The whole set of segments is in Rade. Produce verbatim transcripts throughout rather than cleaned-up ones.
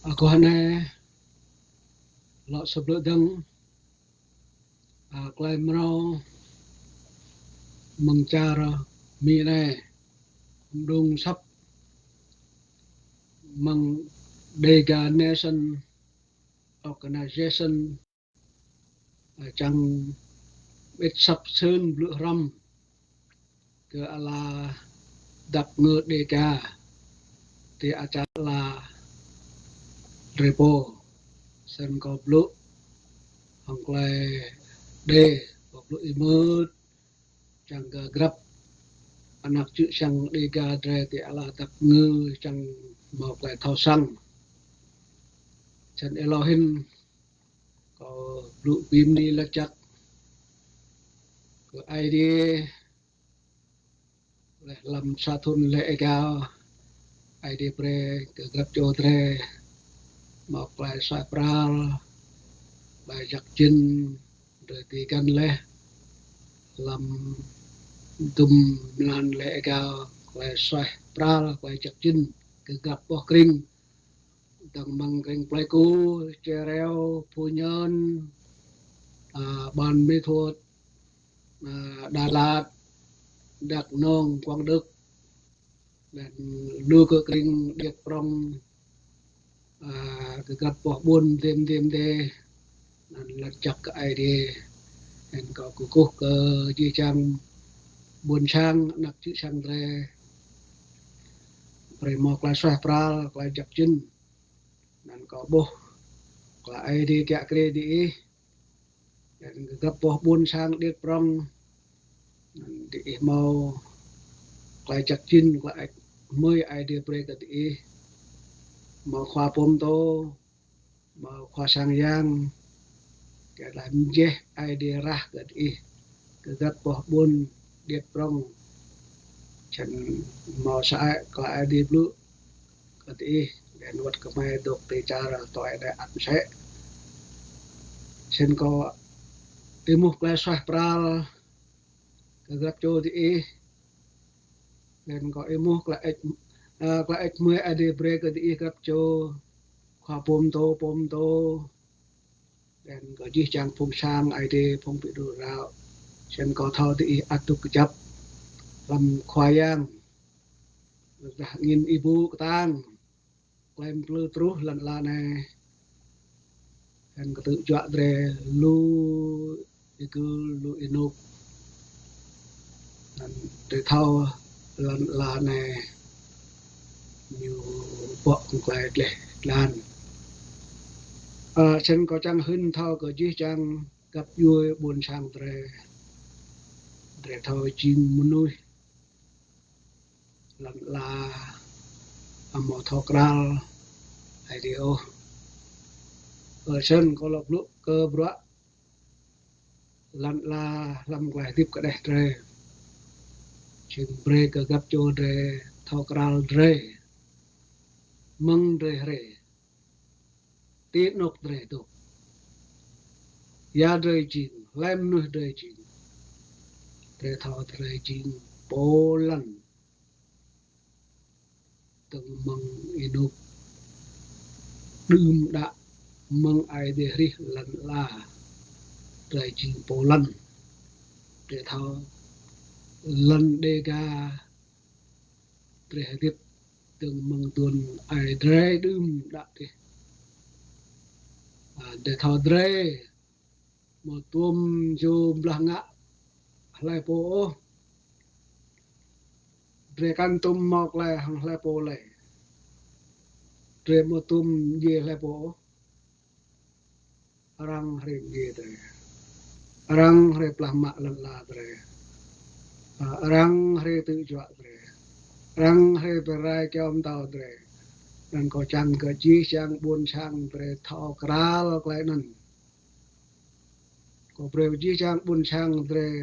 Aguah anei, lŏ sa blư̆ dơ̆ng, a, klei mrâo mơ̆ng čar Mi anei, mđung asăp mơ̆ng Dega Nation Organization, a, čiăng mĭt asăp sưn blư̆ hrăm kơ ala dap kngư Dega ti ačar ala drei pô. Snăn kâo blŭ hŏng klei Êđê, kâo blŭ êmưt čiăng kơ grăp anak čư̆ čhiăng Dega drei ti ala dap kngư čiăng mâo klei thâo săng. Snăn êlâo hĭn kâo blŭ bi mni lač jăk kơ Aê Diê, leh hlăm sa thŭn leh êgao, Aê Diê brei kơ grăp čô drei mâo klei suaih pral, klei jăk jĭn, drei ti găn leh hlăm dŭm mlan leh êgao, klei suaih pral, klei jăk jĭn kơ grăp boh krĭng, dơ̆ng mơ̆ng krĭng Pleiku, Čeo Reo, Phú Nhơn, a, Ban Mê Thuột, a, Đà Lạt, Đắk Nông, Quảng Đức, leh anăn lu kơ krĭng Điêt Prŏng, a, kơ grăp boh ƀuôn mdê mdê mdê, anăn lač jăk kơ Aê Diê. Anăn kâo kkuh kơ jih jang ƀuôn sang, anak čư̆ čhiăng drei, brei mâo klei suaih pral, klei jăk jĭn. Anăn kâo ƀuh klei Aê Diê kiă kriê diih, leh anăn kơ grăp boh ƀuôn sang Điêt Prŏng, anăn diih mâo klei jăk jĭn, klei hơêč hmưi Aê Diê brei kơ diih. Mâo khua pô mtô, mâo khua sang yang, kyuadah mjeh Aê Diê rah kơ diih, kơ grăp boh ƀuôn Điêt Prŏng. Snăn mâo sa ai klei Aê Diê blŭ kơ diih, leh anăn wăt kơ hmei dôk ti čar tue anei ăt msĕ. Snăn kâo êmuh klei suaih pral kơ grăp čô diih, leh anăn kâo êmuh klei hơêč, a, klei hơêč hmưi Aê Diê brei kơ diih grăp čô, khua pô mtô, pô mtô, leh anăn kơ jih jang phung sang Aê Diê, phung bi đru đrao. Snăn kâo thâo diih ăt dôk kjăp hlăm Khua Yang, tơdah angĭn êbŭ ktang, klei mplư truh lăn ala anei, leh anăn ktư̆ juă drei lu êgưl, lu ênuk. Anăn drei thâo lăn ala anei ñu bŏ hŏng klei dleh dlan. A, snăn kâo čiăng hưn thâo kơ jih jang găp djuê ƀuôn sang drei, drei thâo jing mnuih lăn ala amâo thâo kral Aê Diê ôh. Ơ, snăn kâo lŏ blŭ kơ bruă lăn ala hlăm klei hdĭp kđeh drei. Jing brei kơ grăp čô drei thâo kral drei, mơ̆ng drei hriê, ti anôk drei dôk, ya drei jing, hlei mnuih drei jing. Drei thâo drei jing pô lăn dơ̆ng mơ̆ng ênuk đưm đă mơ̆ng Aê Diê hrih lăn ala, drei jing pô lăn. Drei thâo lăn Dega drei hdĭp dơ̆ng mơ̆ng aduôn aê drei đưm đă dih. A, drei thâo drei amâo tuôm jŭm blah ngă hlei pô ôh. Drei kăn tuôm mâo klei hŏng hlei pô lei. Drei amâo tuôm djiê hlei pô ôh. Arăng hriê djiê drei. Arăng hriê plah mă lăn ala drei. A, arăng hriê ktư̆ juă drei. Arăng hriê bi rai kyâo mtâo drei. Anăn kâo čiăng kơ jih jang ƀuôn sang drei thâo kral klei anăn. Kâo brei jih jang ƀuôn sang drei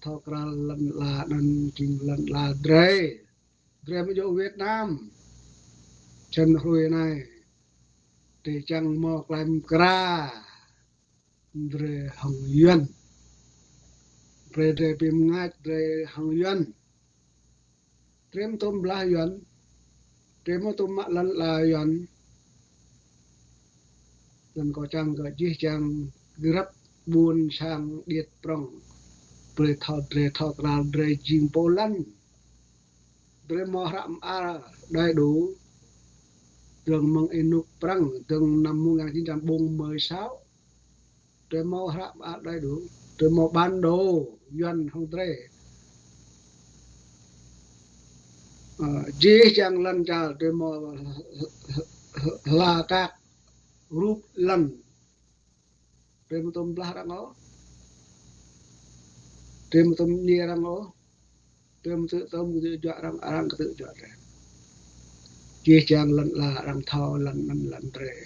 thâo kral lăn ala anăn jing lăn ala drei. Drei amâo djŏ Việt Nam. Snăn hruê anei drei čiăng mâo klei mkra drei hŏng Yuăn. Brei drei bi mngač drei hŏng Yuăn. Drei amâo tuôm blah Yuăn. Drei amâo tuôm mă lăn ala Yuăn. Anăn kâo čiăng kơ jih jang grăp ƀuôn sang điêt prŏng, brei thâo, drei thâo kral drei jing pô lăn. Drei mâo hră mơar đầy đủ, dơ̆ng mơ̆ng ênuk Prăng, dơ̆ng năm một ngàn chín trăm bốn mươi sáu. Drei mâo hră mơar đầy đủ, drei mâo bản đồ Yuăn hŏng drei. Ơ, jih jang lăn čar drei mâo hla kak rup lăn. Drei amâo tuôm blah arăng ôh. Drei amâo tuôm mñê arăng ôh. Drei amâo tuôm ktư̆ juă arăng, arăng ktư̆ juă drei. Jih jang lăn ala arăng thâo lăn anăn lăn drei.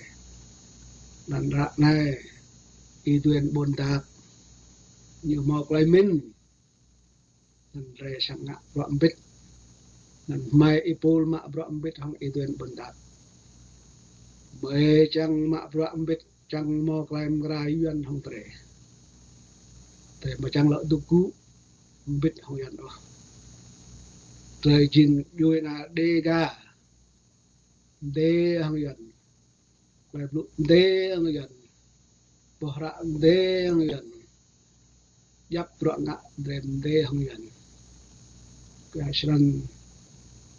Lăn ară anei Y-Duên Ƀuôn Dap ñu mâo klei mĭn. Anăn drei srăng ngă bruă mbĭt. Anăn hmei êpul mă bruă mbĭt hŏng Y-Duên Ƀuôn Dap. Hmei čiăng mă bruă mbĭt, čiăng mâo klei mkra Yuăn hŏng drei. Drei amâo čiăng lŏ dôk gŭ mbĭt hŏng Yuăn ôh. Drei jing djuê ana Đêga, mdê hŏng Yuăn. Klei blŭ mdê hŏng Yuăn. Boh hră mdê hŏng Yuăn. Djăp bruă ngă drei mdê hŏng Yuăn. Kyua snăn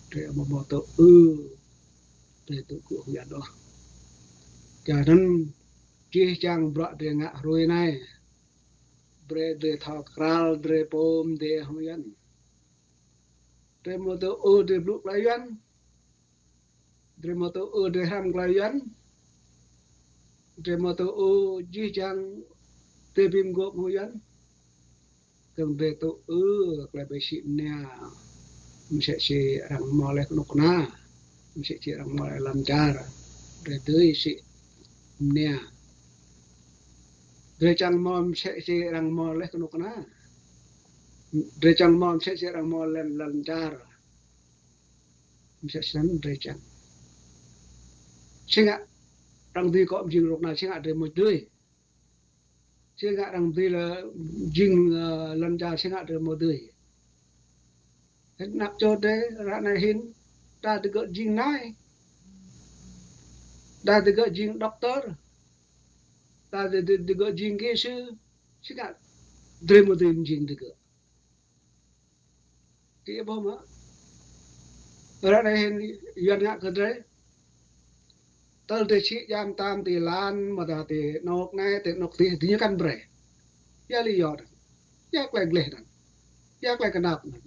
drei amâo mâo tŭ ư, drei tŭ gŭ hŏng Yuăn ôh. Kyua anăn jih jang bruă drei ngă hruê anei, brei drei thâo kral drei pô mdê hŏng Yuăn. Drei amâo tŭ ư drei blŭ klei Yuăn. Drei amâo tŭ ư drei hrăm klei Yuăn. Drei amâo tŭ ư jih jang drei bi mguôp hŏng Yuăn. Dơ̆ng drei tŭ ư klei bi sĭ mnia. Msĕ si arăng mâo leh knŭk kna. Msĕ si arăng mâo leh lăn čar. Drei dưi sĭ mnia. Drei čiăng mâo msĕ si arăng mâo leh knŭk kna. Drei čiăng mâo msĕ si arăng mâo leh lăn čar. Msĕ snăn drei čiăng. Si ngă arăng dưi kŏ mjing knŭk kna, si ngă drei amâo dưi. Si ngă arăng dưi leh jing, ơ, lăn čar, si ngă drei amâo dưi. Hĕ, anak čô drei ară anei hĭn, đa digơ̆ jing nai. Đa digơ̆ jing doctor. Đa di-, di-, digơ̆ jing kỹ sư. Si ngă drei amâo dưi mjing digơ̆. Ti ƀuh mơh. Ară anei hĭn Yuăn ngă kơ drei. Tơl drei sĭ djam tam ti lăn, mâo ta ti anôk anei, ti anôk dih, diñu kăn brei. Ya lý do anăn. Ya klei gleh anăn. Ya klei knap anăn.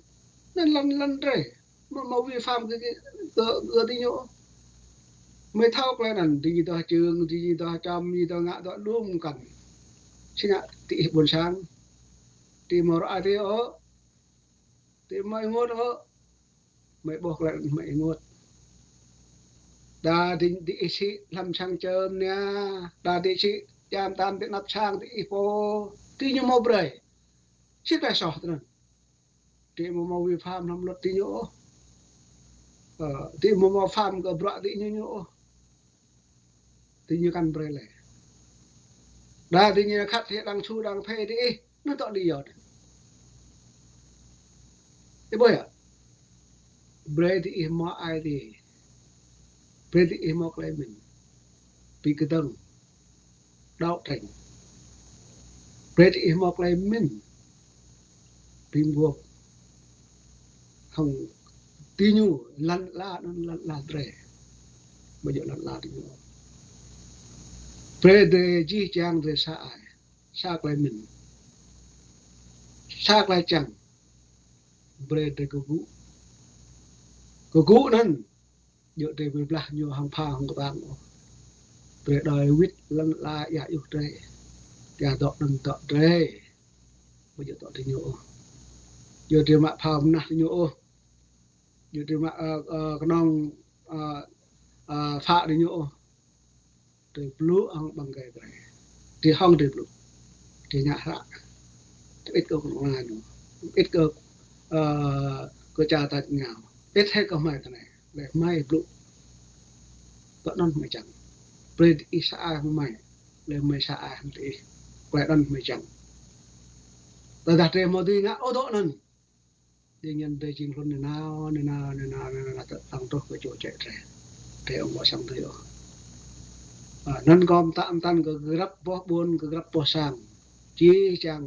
Anăn lăn, lăn drei. Amâo, amâo vi phạm kơ, kơ, kơ diñu. Hmei thâo klei anăn, diñu dah čưng, diñu dah čăm, diñu dah ngă dah đŭm kăn. Si ngă diih ƀuôn sang. Diih amâo ră ai tiê ôh. Diih amâo ênguôt ôh. Hmei ƀuh klei anăn hmei ênguôt. Đa di, diih sĭ hlăm sang čơ mnia, đa diih sĭ djam tam ti anăp sang diih pô, diñu amâo brei. Si klei soh tinăn. Diih amâo mâo vi phạm hlăm luật diñu ôh. Ơ, diih amâo mâo phạm kơ bruă diñu ñu ôh. Diñu kăn brei leh. Đa diñu khăt hĕ đang su đang phê diih, anăn tŏ lý do. Ih ƀuh yơh. Brei diih mâo ai tiê. Brei diih mâo klei mĭn. Bi kdơ̆ng. Đấu tranh. Brei diih mâo klei mĭn. Bi mguôp. Hŏng diñu lăn ala anăn lăn ala drei. Amâo djŏ lăn ala diñu. Brei drei jih jang drei sa ai. Sa klei mĭn. Sa klei čiăng. Brei drei kgŭ. Kgŭ anăn. Djŏ drei bi blah ñu hŏng pha hŏng ktang ôh. Drei đòi wĭt lăn ala êa juh drei. Êa dŏ anăn dŏ drei. Amâo djŏ dŏ diñu ôh. Djŏ drei mă phao mnah diñu ôh. Djŏ drei mă, ơ, ơ, knŏng, ơ, ơ, phă diñu ôh. Drei blŭ hŏng ƀăng gai drei. Drei hŏng drei blŭ. Drei ngă hră. Drei ĭt kơ knŭk kna ñu. Ĭt kơ, ơ, kơ čar tač êngao. Ĭt hĕ kơ hmei tinei. Leh hmei blŭ. Dŏ anăn hmei čiăng. Brei diih sa ai hŏng hmei. Leh hmei sa ai hŏng diih. Klei anăn hmei čiăng. Tơdah drei amâo dưi ngă ôh dŏ anăn. Diñu anăn drei jing hlŭn nanao, nanao, nanao, nanao, tơl truh kơ čô čĕ drei. Drei amâo srăng dưi ôh. Anăn kâo mtă mtăn kơ grăp boh ƀuôn, kơ grăp boh sang. Jih jang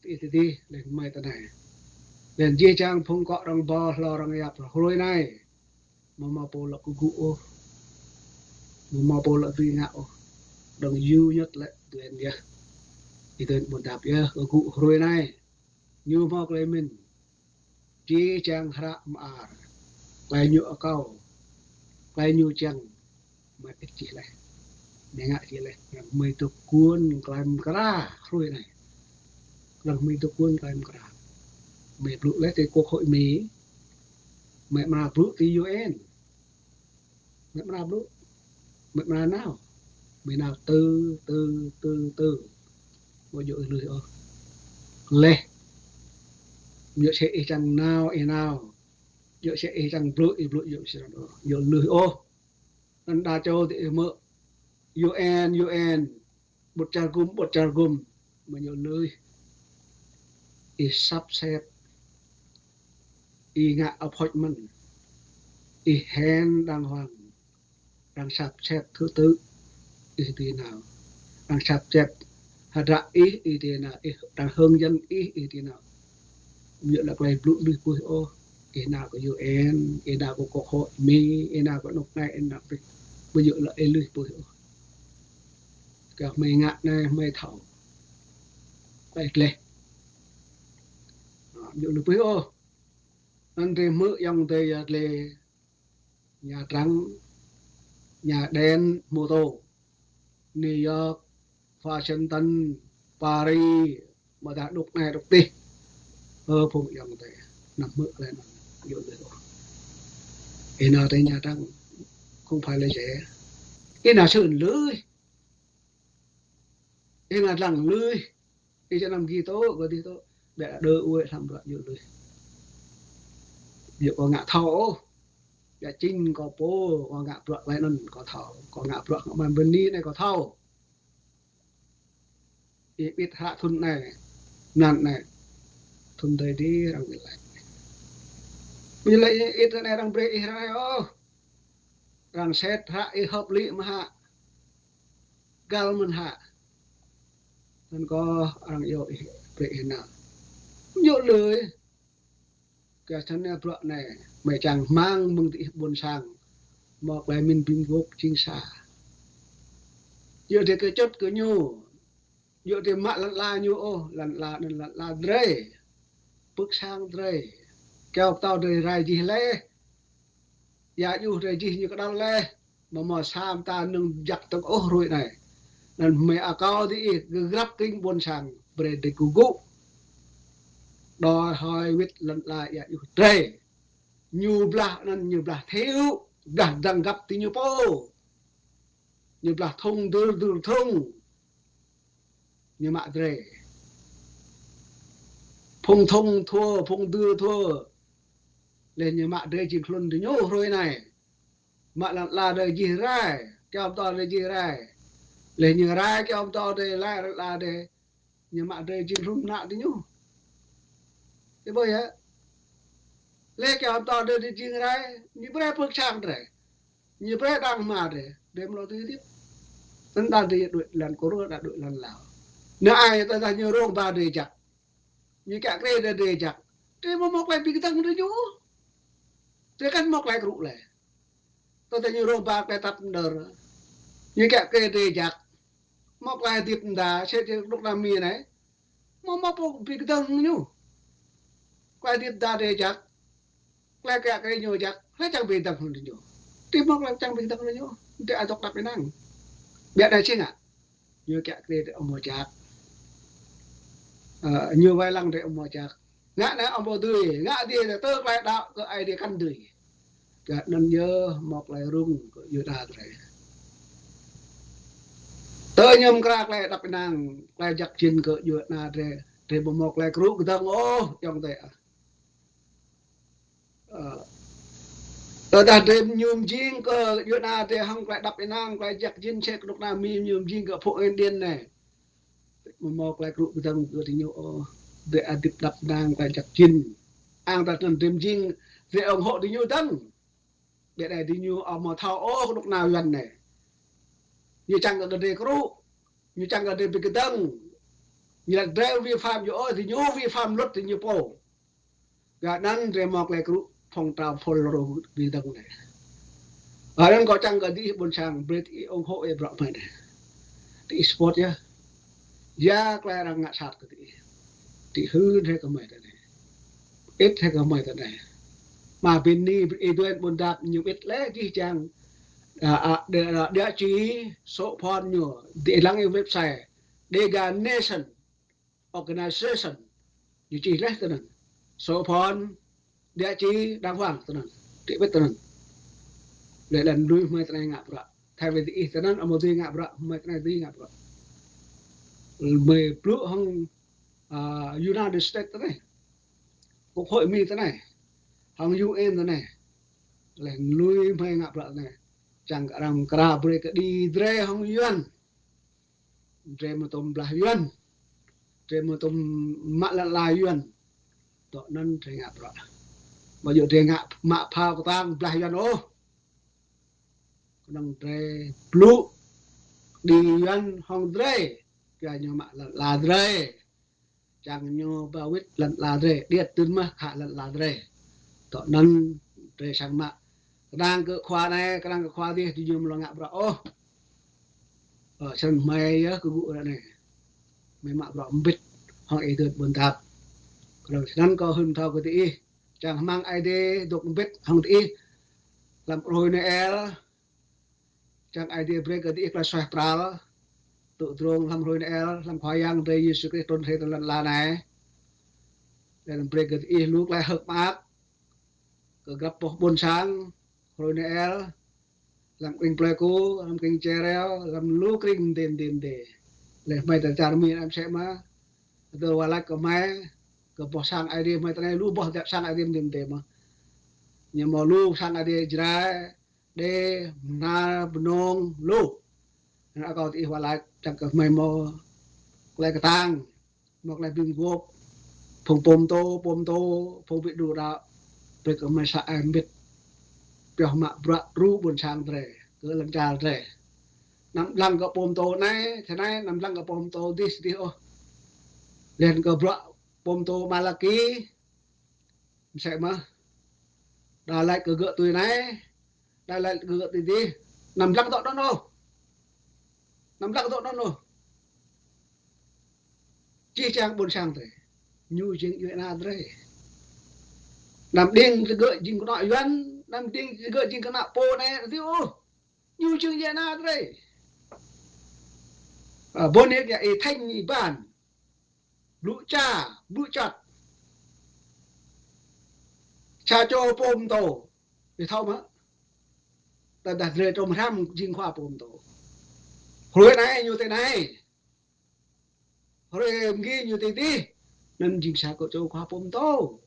ti ti ti leh mei tinei. Leh jih jang phung kŏ arăng bŏ, hlô arăng yap hruê anei. Amâo mâo pô lŏ kgŭ ôh. Amâo mâo pô lŏ dưi ngă ôh. Dơ̆ng ñu ñăt lĕ tuen yơh. Ih tuen ƀuôn dap yơh, kgŭ hruê anei. Ñu mâo klei mĭn. Jih jang hră mơar. Klei ñu akâo. Klei ñu čiăng. Mei ĭt jih leh. Mei ngă jih leh. Mei dôk guôn klei mkra hruê anei. Klei mei dôk guôn klei mkra. Mei blŭ leh ti quốc hội Mi. Mei mra blŭ ti U N. Mei mra blŭ. Mei mra nao. Mei nao tơ, tơ, tơ, tơ. Amâo djŏ ih lui ôh. Leh. Djŏ si ih čiăng nao, ih nao. Djŏ si ih čiăng blŭ, ih blŭ, djŏ si ih čiăng ôh. Djŏ lui ôh. Anăn đa čô ti ih mơ̆. U N, U N. Ƀŭt čar gŭm, ƀŭt čar gŭm. Amâo djŏ lui. Ih sắp xếp. Ih ngă appointment. Ih hẹn đàng hoàng. Arăng sắp xếp thứ tự, ih dưi nao. Arăng sắp xếp hdră ih, ih dưi nao. Ih arăng hướng dẫn ih, ih dưi nao. Ƀu djŏ lŏ klei blŭ lui pui ôh. Ih nao kơ U N, ih nao kơ quốc hội Mi, ih nao kơ anôk anei, ih nao kơ, ƀu djŏ lŏ ih lui pui ôh. Kơ mei ngă anei mei thâo. Klei dleh. Ƀu djŏ lui pui ôh. Anăn drei hmư̆ ayŏng adei ya dleh Nha Trang, Nha Đen, Mô Tô, New York, Washington, Paris, ƀiădah dôk anei dôk dih. Ơ phung ayŏng adei, năm hmư̆ klei anăn, yua leh ôh. Ih nao ti Nha Trang, không phải là dễ. Ih nao sưn lui. Ih nao dlăng lui. Ih čiăng năm gi tŭ, kơ dih tŭ. Ƀiădah đơ uê hlăm bruă yua lui. Yua kâo ngă thâo ôh. Ƀiădah jing kâo pô, kâo ngă bruă klei anăn kâo thâo. Kâo ngă bruă ngă mơ̆ng bơni anei kâo thâo. Ih ƀĭt hră thŭn anei, mlan anei. Thŭn dih dih arăng ƀĭt lač. Ƀĭt lač ih ƀĭt anei arăng brei ih rai ôh. Arăng set hră ih hợp lý mơh hă. Găl mơh hă. Anăn kâo arăng iêu ih brei ih nao. Yua lui. Kơ snăn bruă anei, mei čiăng hmăng mơ̆ng diih ƀuôn sang. Mâo klei mĭn bi mguôp jing sa. Yua drei kčŭt kơ ñu. Yua drei mă lăn ala ñu ôh, lăn ala anăn lăn ala drei. Pưk sang drei. Kyâo ptâo drei rai jih leh. Ya yua drei jih ñu kđăl leh. Amâo mâo sa mta nơ̆ng jăk tơ̆ng ôh hruê anei. Anăn mei akâo diih kơ grăp kring ƀuôn sang brei drei kgŭ. Đòi hỏi wĭt lăn ala ya yua drei. Ñu blah anăn ñu blah thiu, blah dăng găp ti ñu pô. Ñu blah thŭng dŭl dŭl thŭng. Ñu mă drei. Phung thŭng thua, phung dŭl thua. Leh ñu mă drei jing hlŭn diñu hruê anei. Mă lăn ala drei jih rai, kyâo ptâo drei jih rai. Leh ñu rai kyâo ptâo drei, lăn ala drei. Ñu mă drei jing hlŭn mnă diñu. Ti ƀuh ya. Leh kyâo ptâo drei jing rai, ñu brei pưk sang drei. Ñu brei đang hma drei, drei mlâo dưi hdĭp. Anăn đa drei đuĕ lăn Kur, đa đuĕ lăn Lao. Anăn ai tơdah ñu rông ba drei jăk. Ñu kiă kriê drei drei jăk. Drei amâo mâo klei bi kdơ̆ng drei ñu. Drei kăn mâo klei krŭ leh. Tơdah ñu rông ba klei tăp mđơr. Ñu kiă kriê drei jăk. Mâo klei hdĭp mda, sĭt drei dôk ti Mi anei. Amâo mâo pô bi kdơ̆ng ñu. Klei hdĭp mda drei jăk. Klei kiă kriê ñu jăk. Hlei čiăng bi kdơ̆ng hŏng diñu. Drei mâo klei čiăng bi kdơ̆ng hŏng diñu. Drei ăt dôk êđăp ênang. Ƀiădah si ngă. Ñu kiă kriê drei amâo jăk. Ơ, ñu wai lăng drei amâo jăk. Ngă anei amâo dưi, ngă dih tơ klei đăo kơ Aê Diê kăn dưi. Kơ anăn yơh mâo klei rŭng kơ Yuđa drei. Tơ ñu mkra klei êđăp ênang, klei jăk jĭn kơ Yuđa drei, drei amâo mâo klei krŭ kdơ̆ng ôh, ayŏng adei ah. Ơ, tơdah drei ñu mjing kơ Yuđa drei hŏng klei êđăp ênang, klei jăk jĭn sĭt knŭk kna Mi ñu mjing kơ phung Indian anei. Amâo mâo klei krŭ kdơ̆ng kơ diñu ôh. Drei ăt hdĭp êđăp ênang klei jăk jĭn. Ang ta anăn drei mjing, drei ủng hộ diñu dơ̆ng. Ƀiădah diñu amâo thâo ôh knŭk kna Yuăn anei. Ñu čiăng kơ drei kru, ñu čiăng kơ drei bi kdơ̆ng. Ñu lač drei vi phạm ñu ôh, diñu vi phạm luật diñu pô. Kyuanăn drei mâo klei kru phong trào FULRO bi kdơ̆ng anei. Anăn kâo čiăng kơ diih ƀuôn sang brei diih ủng hộ ih bruă hmei anei. Diih support yơh. Ya klei arăng ngă sat kơ diih, diih hưn hĕ kơ hmei tinei. Ĭt hĕ kơ hmei tinei. Mă bi ni ih duen ƀuôn dap ñu ĭt leh jih jang, a, a, địa, địa chỉ, số phone ñu, diih lăng ih website Dega Nation Organization. Ñu čih leh tinăn. Số phone, địa chỉ đàng hoàng tinăn. Diih ƀuh tinăn. Leh anăn lui hmei tinei ngă bruă. Thay vì diih tinăn amâo dưi ngă bruă, hmei tinei dưi ngă bruă. Hmei blŭ hŏng, a, United States tinei, Quốc hội Mi tinei, hŏng U N tinei. Leh anăn lui hmei ngă bruă tinei. Čiăng kơ arăng mkra brei kđi drei hŏng Yuăn. Drei amâo tuôm blah Yuăn. Drei amâo tuôm mă lăn ala Yuăn. Dŏ anăn drei ngă bruă. Amâo djŏ drei ngă mă phao ktang blah Yuăn ôh. Knŏng drei blŭ kđi Yuăn hŏng drei, kyua ñu mă lăn ala drei. Čiăng ñu ba wĭt lăn ala drei, điêt dưn mơh khă lăn ala drei. Dŏ anăn drei srăng mă. Knang kơ khua anei, knang kơ khua dih, diñu amâo lŏ ngă bruă ôh. Ơ, snăn hmei yơh kgŭ ară anei. Hmei mă bruă mbĭt hŏng ih dôk ƀuôn dap. Knŏng snăn kâo hưn mthâo kơ diih. Čiăng hmăng Aê Diê dôk mbĭt hŏng diih hlăm hruê Noel. Čiăng Aê Diê brei kơ diih klei suaih pral, tŭ drông hlăm hruê Noel, hlăm Khua Yang drei Yêsu Krist trŭn hriê ti lăn ala anei. Leh anăn brei kơ diih lu klei hơ̆k mơak kơ grăp boh ƀuôn sang hruê Noel, hlăm krĭng Pleiku, hlăm krĭng Čereo, hlăm lu krĭng mdê mdê mdê. Leh hmei ti čar Mi anei msĕ mơh, dôk wah lač kơ hmei, kơ boh sang Aê Diê hmei tinei, lu boh sang Aê Diê mdê mdê mơh. Ñu mâo lu sang Aê Diê Jrai, Êđê, Mnar, Mnông, lu. Anăn akâo diih wah lač čiăng kơ hmei mâo klei ktang, mâo klei bi mguôp, phung pô mtô, pô mtô, phung bi đru đăo, brei kơ hmei sa ai mbĭt pioh mă bruă đru ƀuôn sang drei, kơ lăn čar drei. Anăm dlăng kơ pô mtô anei, tinei, anăm dlăng kơ pô mtô dih, dih ôh. Leh anăn kơ bruă pô mtô Malaki, msĕ mơh. Đa lač kơ gơ̆ tui anei, đa lač kơ gơ̆ tui dih. Anăm dlăng dŏ anăn ôh. Anăm dlăng dŏ anăn ôh. Jih jang ƀuôn sang drei, ñu jing djuê ana drei. Anăm đing kơ gơ̆ jing knuă Yuăn, anăm đing kơ gơ̆ jing knuă pô anei dih ôh. Ñu jing djuê ana drei. A, bôn nik ya i thanh i ban. Blŭ ča, blŭ čăt. Sa čô pô mtô. Ih thâo mơh. Tơdah drei trông hrăm jing khua pô mtô. Hruê anei ñu ti anei. Hruê mgi ñu ti dih. Anăn jing sa kơ čô khua pô mtô.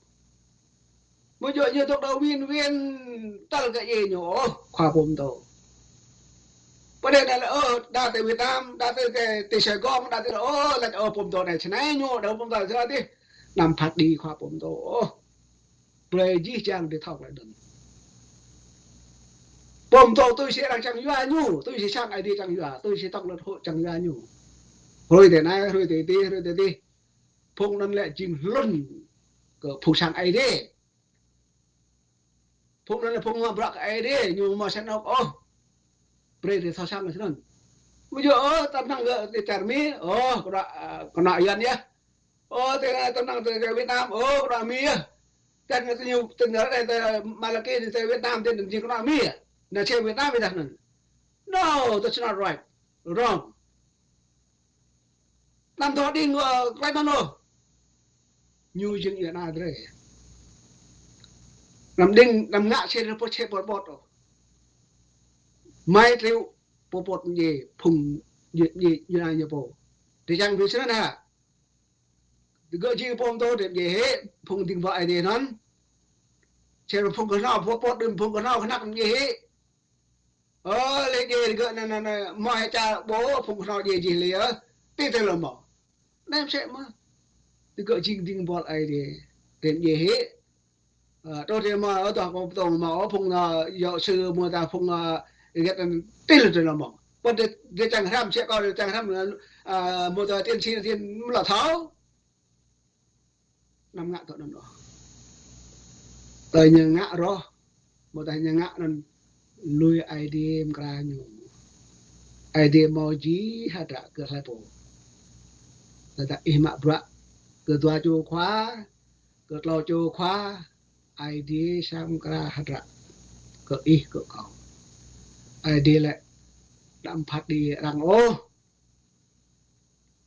Amâo djŏ ñu dôk đa win win tal kơ djiê ñu ôh, khua pô mtô. Pô anei lač, ơ, đa ti Việt Nam, đa ti, ti, ti Sài Gòn, đa ti, ơ, lač, ơ, pô mtô anei snei ñu, đa pô mtô snei dih. Anăm phat kđi khua pô mtô ôh. Brei jih jang drei thâo klei anăn. Pô mtô tui si arăng čiăng yua ñu, tui si sang Aê Diê čiăng yua, tui si tŏng lŏn hŏ čiăng yua ñu. Hruê ti anei, hruê ti dih, hruê ti dih. Phung anăn lĕ jing hlŭn kơ phung sang Aê Diê. Phung anăn lĕ phung mă bruă kơ Aê Diê, ñu amâo mâo snăk ôh. Brei drei thâo săng snăn. Amâo djŏ, ơ, tăm năng kơ ti čar Mi, ơ, knuă, a, knuă Yuăn yơh. Ơ, ti anei tăm năng ti, ti Việt Nam, ơ, knuă Mi yơh. Ti anei ti ñu, ti anei ti Malaki ti Việt Nam ti anăn jing knuă Mi yơh. Anăn čar Việt Nam ƀiădah anăn. No, that's not right. Wrong. Anăm dôk đing, ơ, klei anăn ôh. Ñu jing djuê ana drei. Anăm đing, anăm ngă čhĕ rơpô čhĕ Pôl Pot ôh. Hmei triu Pôl Pot mdjiê phung djuê, djuê, djuê ana ñu pô. Drei čiăng bi snăn hă? Digơ̆ jing pô mtô drei mdjiê hĕ, phung dĭng buăl Aê Diê anăn. Čhĕ phung knhâo, Pôl Pot đưm phung knhâo knhăk mdjiê hĕ. Ơ, leh djiê digơ̆ anăn, anăn, anăn, mâo hĕ čar ƀô̆ phung knhâo djiê jih leh, ơ. Ti ti lŏ mâo. Anei msĕ mơh. Digơ̆ jing dĭng buăl Aê Diê. Drei mdjiê hĕ. Ơ, tơ drei mâo, ơ, tơ pô mtô mâo, ơ, phung, ơ, giáo sư mâo ta phung, ơ, êgăt anăn ti lŏ drei lŏ mâo. Pô drei, drei čiăng hriăm, sĭt kâo drei čiăng hriăm, ơ, mâo tơ tiên tri, tiên mlâo thâo. Năm ngă tơ anăn ôh. Tơ ñu ngă roh, mâo tơ ñu ngă anăn lui Aê Diê mkra ñu. Aê Diê mâo jih hdră kơ hlei pô. Tơdah ih mă bruă kơ dua čô khua, kơ tlâo čô khua, Aê Diê srăng mkra hdră kơ ih kơ kâo. Aê Diê lĕ đăm phat kđi arăng ôh.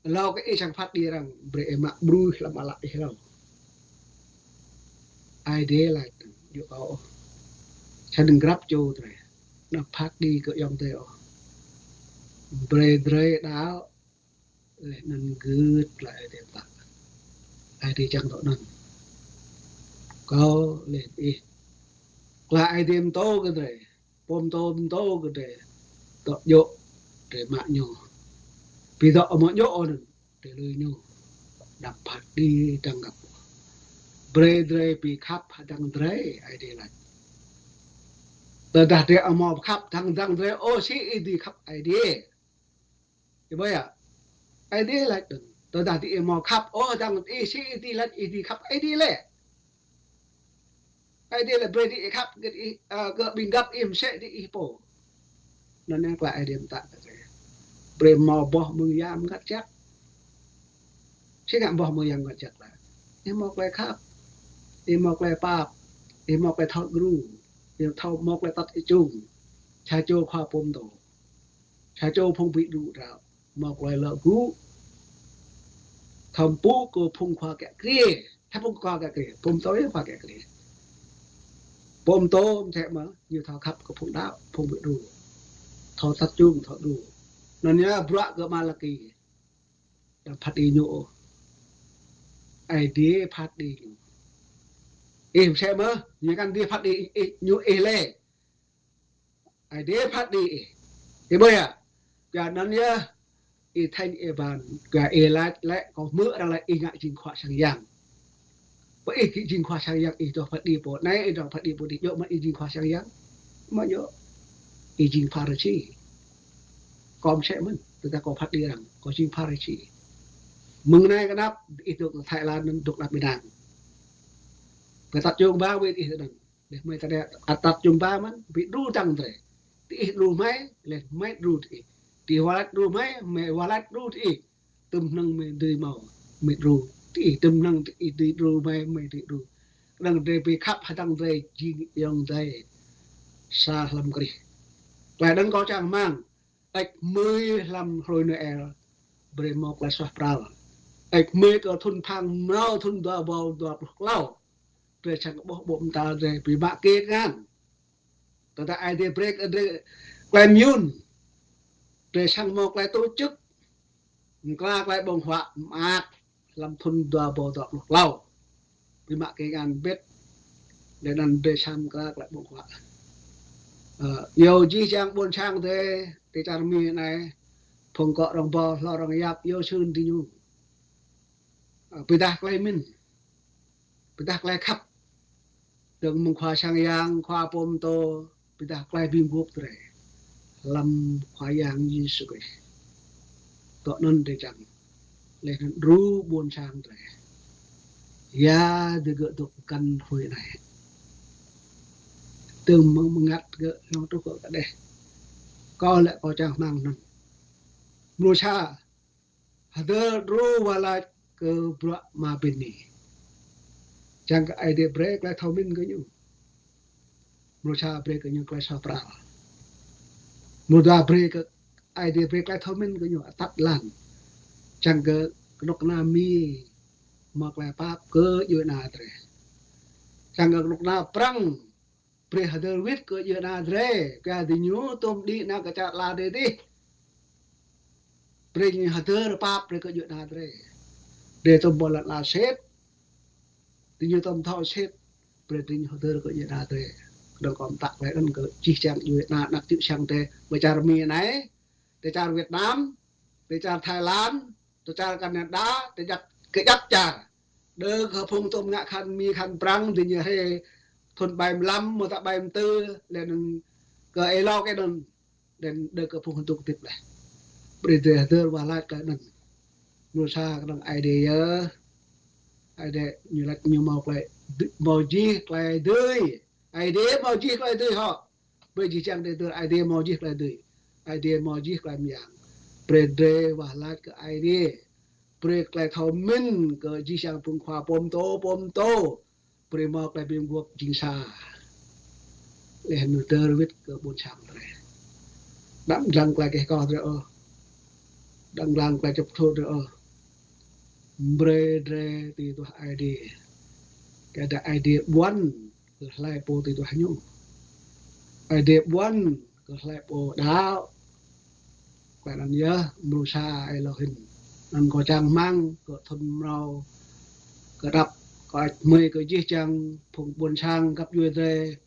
Êlâo kơ ih srăng phat kđi arăng, brei ih mă bruih hlăm ală ih êlâo. Aê Diê lač, djŏ kâo ôh. Snăn grăp čô drei, đăm phat kđi kơ ayŏng adei ôh. Brei drei đăo, leh anăn gưt klei Aê Diê mtă. Aê Diê čiăng dŏ anăn. Kâo leh ih. Klei Aê Diê mtô kơ drei. Pô mtô mtô kơ drei. Dŏ djŏ drei mă ñu. Bi dŏ amâo djŏ anăn drei lui ñu. Đăm phat kđi dăng găp. Brei drei bi khăp hdơ̆ng drei, Aê Diê lač. Tơdah drei amâo khăp hdơ̆ng dăng drei, ơ, si ih dưi khăp Aê Diê. Ih ƀuh yơh. Aê Diê lač dơ̆ng. Tơdah diih amâo khăp ôh hdơ̆ng diih, si ih dưi lač ih dưi khăp Aê Diê lĕ. Aê Diê lĕ brei diih khăp kơ ih, ơ, kơ ƀĭng găp ih msĕ diih pô. Anăn yơh klei Aê Diê mtă kơ drei. Brei mâo boh mơ̆ng Yang Mngăt Jăk. Si ngă boh mơ̆ng Yang Mngăt Jăk lĕ. Ih mâo klei khăp. Ih mâo klei pap. Ih mâo klei thâo đru. Ih thâo mâo klei atăt êčŭng. Sa čô khua pô mtô. Sa čô phung bi đru đăo. Mâo klei lŏ gŭ. Thâo mpŭ kơ phung khua kiă kriê. Hlei phung khua kiă kriê? Pô mtô yơh khua kiă kriê. Pô mtô msĕ mơh, ñu thâo khăp kơ phung đăo, phung bi đru. Thâo atăt êčŭng, thâo đru. Anăn yơh bruă kơ Malaki. Đăm phat kđi ñu ôh. Aê Diê phat kđi ñu. Ih msĕ mơh, ñu kăn dưi phat kđi ih, ih, ñu ih lĕ. Aê Diê phat kđi ih. Ih ƀuh yơh. Kyuanăn yơh, ih thâo ih ƀuh. Kyua ih lač lĕ, kâo hmư̆ arăng lač ih ngă jing khua sang yang. Pô ih jing khua sang yang, ih dôk phat kđi pô anei, ih dôk phat kđi pô dih, djŏ mơ̆ ih jing khua sang yang? Amâo djŏ. Ih jing Pharisi. Kâo msĕ mơh, tơdah kâo phat kđi arăng, kâo jing Pharisi. Mơ̆ng anei kơ anăp, ih dôk Thái Lan anăn dôk anăp ênang. Kơ atăt čung ba wĭt ih anăn. Leh hmei tơdah atăt čung ba mơ̆n, bi đru dăng drei. Diih đru hmei, leh hmei đru diih. Diih wah lač đru hmei, hmei wah lač đru diih. Tŭm hnơ̆ng hmei dưi mâo, hmei đru diih. Tŭm hnơ̆ng diih dưi đru hmei, hmei dưi đru. Knŏng drei bi khăp hdơ̆ng drei jing ayŏng adei sa hlăm Krist. Klei anăn kâo čang hmăng, hơêč hmưi hlăm hruê Noel, brei mâo klei suaih pral. Hơêč hmưi kơ thŭn phang mrâo thŭn dua êbâo dua pluh tlâo. Drei srăng ƀuh ƀô̆ mta drei bi mă kê kngan. Tơdah Aê Diê brei kơ drei klei myun, drei srăng mâo klei tổ chức mkra klei ƀơ̆ng huă mơak hlăm thŭn dua êbâo dua pluh tlâo. Bi mă kê kngan mbĭt, leh anăn drei srăng mkra klei ƀơ̆ng huă. Ơ, iêu jih jang ƀuôn sang drei, ti čar Mi anei, phung kŏ rŏng ƀâo, hlô rŏng yap, iêu čhưn diñu. Ơ, bi êdah klei mĭn. Bi êdah klei khăp. Dơ̆ng mơ̆ng khua sang yang, khua pô mtô, bi êdah klei bi mguôp drei hlăm Khua Yang Yêsu Krist. Dŏ anăn drei čiăng. Leh anăn đru ƀuôn sang drei. Ya digơ̆ dôk mkăn hruê anei. Dơ̆ng mơ̆ng mngăt gơ̆ hlŏng truh kơ kđeh. Kâo lĕ kâo čang hmăng anăn. Mrô sa, hdơr đru wah lač kơ bruă ma bini. Čiăng kơ Aê Diê brei klei thâo mĭn kơ ñu. Mrô sa brei kơ ñu klei suaih pral. Mrô dua brei kơ Aê Diê brei klei thâo mĭn kơ ñu atăt êlan. Čiăng kơ knŭk kna Mi mâo klei pap kơ djuê ana drei. Čiăng kơ knŭk kna Prăng brei hdơr wĭt kơ djuê ana drei, kyua diñu tuôm đĭ nao kơ čar ala drei dih. Brei diñu hdơr pap brei kơ djuê ana drei. Drei tuôm ƀuh lăn ala sĭt. Diñu tuôm thâo sĭt. Brei diñu hdơr kơ djuê ana drei. Knŏng kâo mtă klei anăn kơ jih jang djuê ana anak čư̆ čhiăng drei, ti čar Mi anei, ti čar Việt Nam, ti čar Thái Lan, ti čar Canada, ti čar kjăp čar. Đơ kơ phung tuôm ngă kahan Mi kahan Prăng diñu hriê thŭn ƀai mlam, mâo ta ƀai mtư, leh anăn kơ êlâo kơ anăn. Leh anăn đei kơ phung hdŭk hdĭp leh. Brei drei hdơr wah lač klei anăn. Mrô sa knŏng Aê Diê yơh. Aê Diê ñu lač ñu mâo klei d-, mâo jih klei dưi. Aê Diê mâo jih klei dưi hŏ. Brei jih jang drei hdơr Aê Diê mâo jih klei dưi. Aê Diê mâo jih klei myang. Brei drei wah lač kơ Aê Diê. Brei klei thâo mĭn kơ jih jang phung khua pô mtô, pô mtô. Brei mâo klei bi mguôp jing sa. Leh anăn hdơr wĭt kơ ƀuôn sang drei. Đăm dlăng klei keh koh drei ôh. Đăm dlăng klei čŭp čhut drei ôh. Brei drei tui duah Aê Diê. Kyuadah Aê Diê ƀuăn kơ hlei pô tui duah ñu. Aê Diê ƀuăn kơ hlei pô đăo. Klei anăn yơh mrô sa êlâo hĭn. Anăn kâo čang hmăng kơ thŭn mrâo kơ dăp, kơ ăt hmei kơ jih jang phung ƀuôn sang găp djuê drei,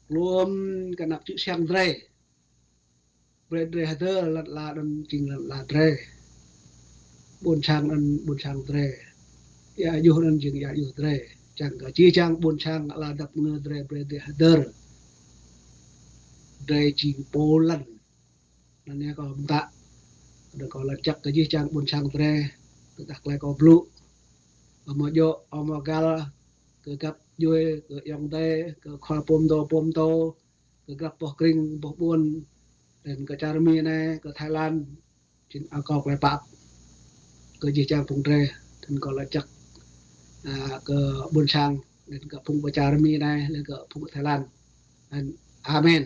kluôm kơ anak čư̆ siăng drei. Brei drei hdơr lăn ala anăn jing lăn ala drei. Ƀuôn sang anăn ƀuôn sang drei. Êa juh anăn jing êa juh drei. Čiăng kơ jih jang ƀuôn sang ala dap ngơ drei brei drei hdơr. Drei jing pô lăn. Anăn yơh kâo mtă. Anăn kâo lač jăk kơ jih jang ƀuôn sang drei. Tơdah klei kâo blŭ amâo djŏ, amâo găl, kơ găp djuê, kơ ayŏng adei, kơ khua pô mtô, pô mtô, kơ grăp boh krĭng, boh ƀuôn, leh anăn kơ čar Mi anei, kơ Thái Lan, jing akâo klei pap kơ jih jang phung drei, leh anăn kâo lač jăk, a, kơ ƀuôn sang, leh anăn kơ phung ƀơ čar Mi anei, leh anăn kơ phung Thái Lan. Leh anăn amen.